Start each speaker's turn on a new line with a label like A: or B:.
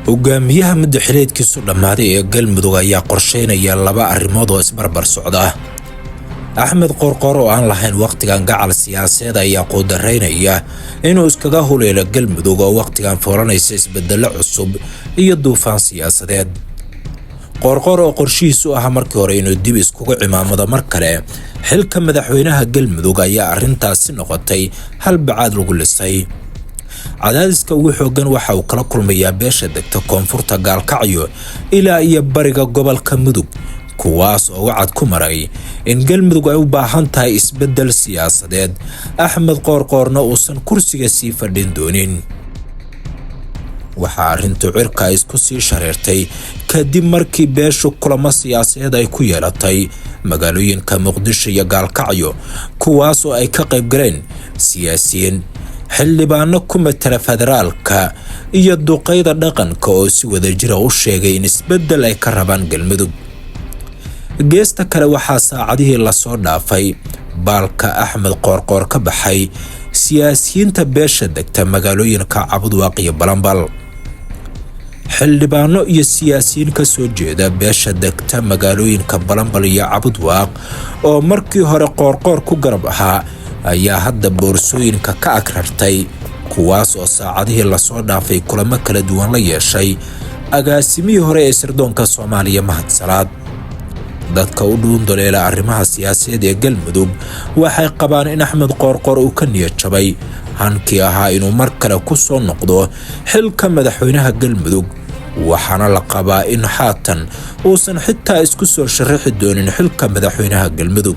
A: Hogaamiyaha muddo xileedkiisu dhammaaday ee Galmudug ayaa qorsheynaya laba arrimood oo isbarbar socda. Axmed Qoorqoor oo aan lahayn wakhtigan gacal siyaasadeed ayaa quudaraynaya inuu iskaga huleelo Galmudug oo wakhtigan foolanaysa isbeddello cusub iyo duufaan siyaasadeed. Qoorqoor oo qorshihiisu ahaa markii hore inuu dib iskugu cimaamado mar kale xilka madaxweynaha Galmudug ayaa arrintaasi noqotay hal bacaad lagu lisay. Cadaadiska ugu xooggan waxa uu kala kulmayaa beesha degta koonfurta Gaalkacyo ilaa iyo bariga gobolka Mudug, kuwaas oo wacad ku maray in Galmudug ay u baahan tahay isbeddel siyaasadeed, Axmed Qoorqoorna uusan kursiga sii fadhin doonin. Waxaa arrintu cirka isku sii shareertay kadib markii beeshu kulamo siyaasadeed ay ku yeelatay magaalooyinka Muqdisho iyo Gaalkacyo, kuwaas oo ay ka qayb galeen siyaasiyiin, xildhibaano ku matala federaalka iyo duqeyda dhaqanka oo si wadajira u sheegay in isbeddel ay ka rabaan Galmudug. Geesta kale, waxaa saacadihii lasoo dhaafay baalka Axmed Qoorqoor ka baxay siyaasiyiinta beesha degta magaalooyinka Cabudwaaq iyo Balambal. Xildhibaano iyo siyaasiyiin ka soo jeeda beesha degta magaalooyinka Balambal iyo Cabudwaaq oo markii hore Qoorqoor ku garab ahaa ayaa hadda boorsooyinka ka agrartay, kuwaas oo saacadihii lasoo dhaafay kulamo kala duwan la yeeshay agaasimihii hore ee sirdoonka Soomaaliya, Mahad Salaad. Dadka u dhuundoleela arrimaha siyaasadeed ee Galmudug waxay qabaan in Axmed Qoorqoor uu ka niyad jabay hankii ahaa inuu mar kale ku soo noqdo xilka madaxweynaha Galmudug, waxaana la qabaa in haatan uusan xitaa isku soo sharaxi doonin xilka madaxweynaha Galmudug.